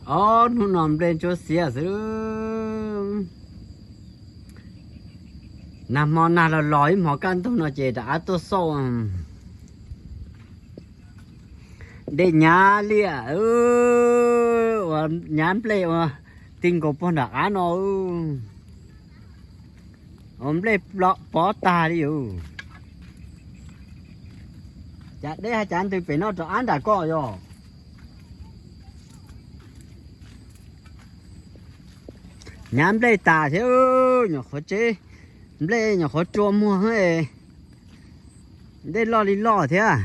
Ob hnub no nplej ntsuab xiab xwb. Nag hmo nag los los ib hmos kaj ntug no ces rov qab tuaj xauj. Dej nyab liaj, ua nyab nplej ua ti nkaus puag nram qab no, ua nplej pov tag li os. Cas dej hais cav ntws pem no rov qab nram koj yog. Nyab nplej tas thiab, nyuam qhuav tseb nplej nyuam qhuav rua muag, dej loj li loj thiab.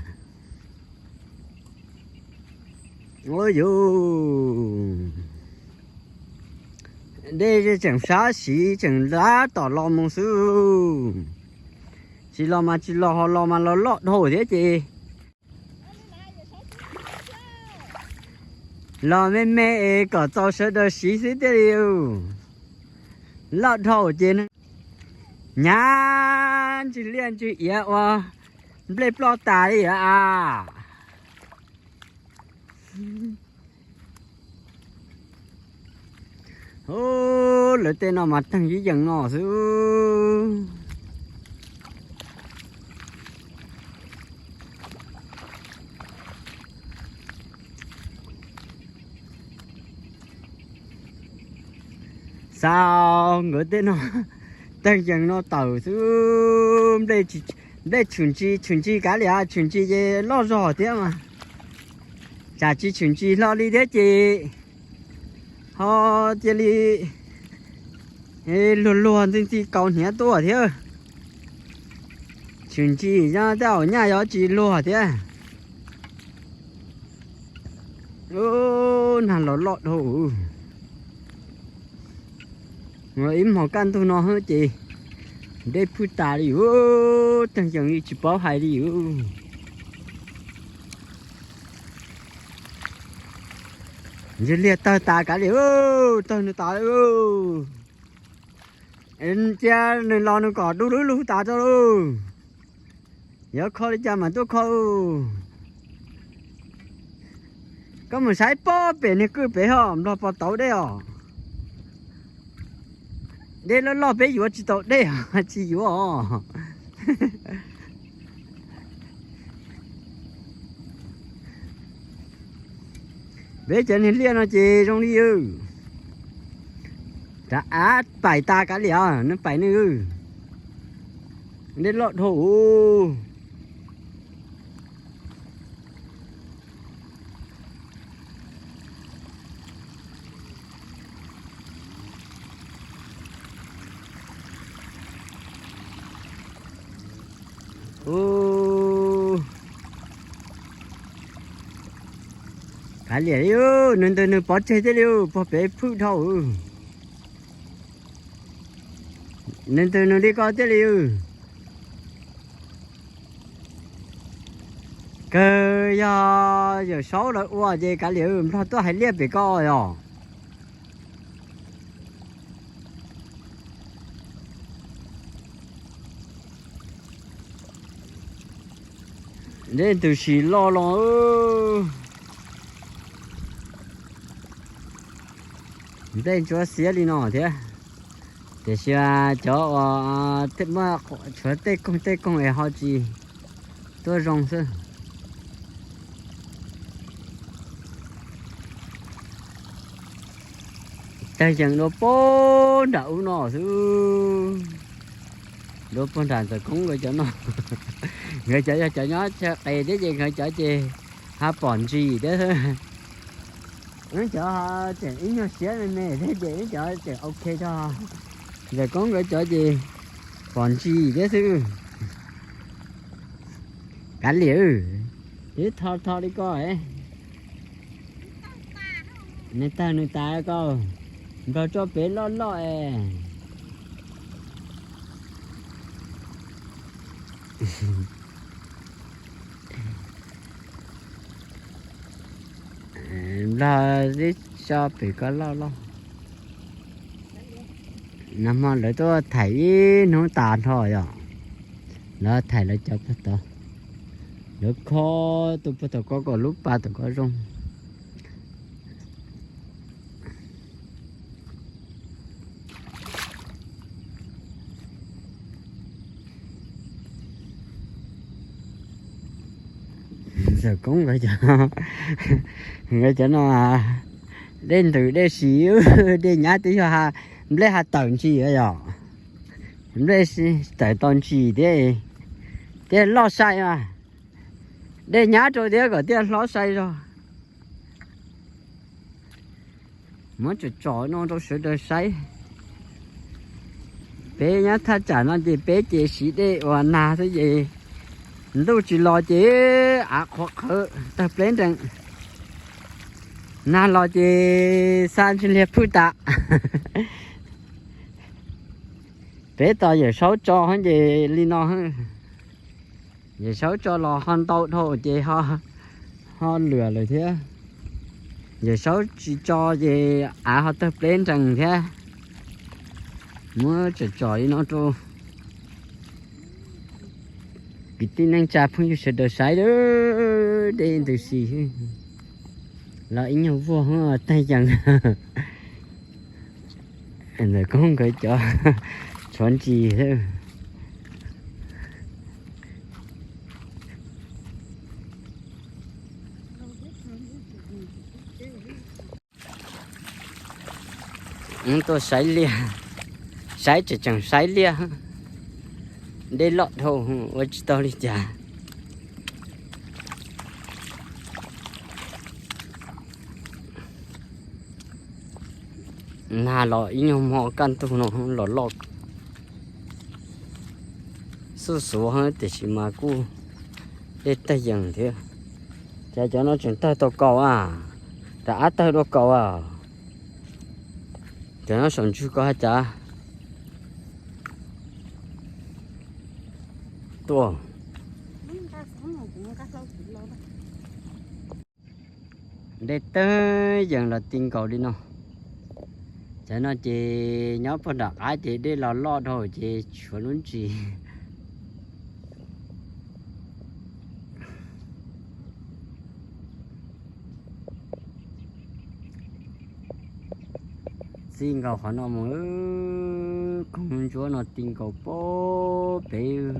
Ua yus dej tseem sab siv tseem tab tom los mus xwb. Tsis los mas tsis los, ho los mas los loj dhau thiab ces los me me es kom txaus sawv daws siv xwb thiaj li. Loj dhau ces nyab ntswg liaj ntswg iav ua nplej ploj tas li a. Lawv tej no mas teeg ib yees no xwb. Xav nkawd tej no teeg yees no tawm xwb. Nplej tshwm ntsis, tshwm ntsis kav liam, tshwm ntsis ces loj zog thiab mas. Tsam tsis tshwm ntsis hlo li thiab ces ho cia li luag luag ntxi ntxi kaus hniav tuaj thiab. Tshwm ntsis tej zaum nyaj yuav tsis luag thiab. Nag los loj dhau. Ib hmos kaj ntug no ces dej phwj tas li, teeg yees li tsis paub hais li. Ntswg liag tawg tas kav liam, tawg nws tas. Cia nws los nws kom du lug lug tas rau lauj. Yuav kho li cas mam tuaj kho. Koj mus saib pob pem niag kwj pem ho nplog pos tauv dej os. Dej loj loj peb yuav tsis tau dej, tsis yuav os. Peb cov niag liaj no ces zoo li, rov av paim tas kav liam, nws paim nws. Dej loj dhau. Kav liam li, nws ntawd nws pov tseg thiaj li, pog pem phwj dhau. Nws ntawd nws li ko thiaj li. Kawg yog Yawm Saub lawv ua ces kav liam, nplog tuaj hais liaj pem ko yog. Dej ntws sim loj los, dej ntsuab xiab li no thiab. Tiam sis cov uas muaj tshuav tej koog tej koog es ho tsis tuaj zoo xwb. Tag yees dua puag nram ub no xwb, dua puag nram Ntxawm Koob nkawd cov no. Nkawd cov yog cov nyob chaw qis thiab ces nkawd cov ces ho pom ntsis thiab. Wb cov tseem ib nyuag siab me me thiab ces wb cov tseem ok tso. Ntxawm Koob nkawd cov ces pom ntsis thiab xwb. Kav liam, ib tho tho li ko, nws tawg nws tas ko, nplog tso pem loj loj es. Nplog tib tso pem ko loj loj. Nag hmo lawv tuaj thaim ib hnub tas nrho yom, lawv thaim lawv cov puag tod, lawv kho tus puag tom ko kom lub pas tom ko zoo. Txawm koob nkawd cov, nkawd cov no dej ntws dej si, dej nyab twb yog nplej ha tawm ntsis yom. Nplej tawm tau ntsis thiab, thiaj loj sai mas. Dej nyab rau thiab kom thiaj hlob sai zog. Muab tsom tsom no rau sawv daws saib. Peb nyob thaj tsam no ces peb ces siv dej uas nag xwb ces ntuj tsis los ces av qhuav qhawv tawg pleb nrees. Nag los ces xa ntsis liag phwj tas. Peb tos Yawm Saub tso ces li no. Yawm Saub tso los ho ntau dhau ces ho lwam lawm thiab. Yawm Saub tsis tso ces av ho tawg pleb nrees thiab. Muab tsom tsom li no rau kwv tij neej tsa phooj ywg sawv daws saib, dej ntws si los ib nyuag vuag tag yees. Ntawm koob nkawd cov tshuav ntsis thiab. Tuaj saib liaj, saib tseem tseem saib liaj, dej loj dhau ua tsis tau li cas. Nag los ib nyuag hmo kaj ntug no los loj xuj xuav tiam sis mas kuj dej tawg yees thiab. Cas cov no tseem tawg tau kaus a, rov qab tawg dua kaus a. Cov no saum ntsug ko hais cas tuaj. Dej tawg yees los ti nkaus li no. Cov no ces nyob puag nram qab ces dej los loj dhau ces tshuav lub ntsis. Txij nkaus qhov no mus, koog ntsuab no ti nkaus pem pem.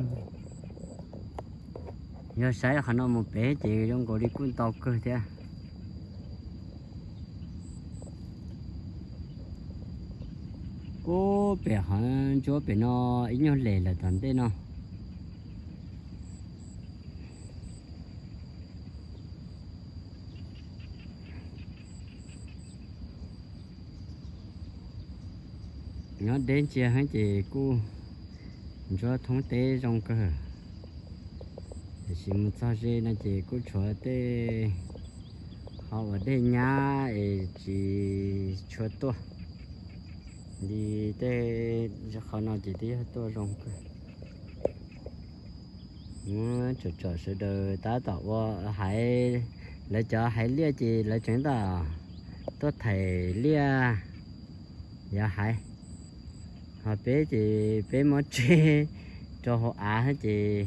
Yog saib qhov no mus pem ces zoo nkaus li kuj ntau kawg thiab. Pem qhov ntsuab pem no ib nyuag les lawm tom ntej no. Nyob deb ntsia heev ces kuj ntsuab thoob teb zoo kawg, tiam sis mus txog ze no ces kuj tshuav tej qhov uas dej nyab es tsis tshua tuaj. Li tej qhov no ces twb yog tuaj zoo kawg. Muab tsom tsom sawv daws tab tom ua haiv, lawv cov haiv liaj ces lawv tseem tab tom tuaj thaim liaj yog haiv. Ho peb ces peb muab tseg rau hauv av ces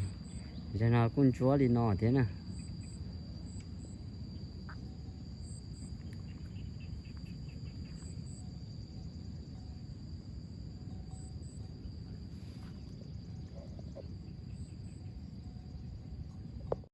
zaum no kuj ntsuab li no thiab na.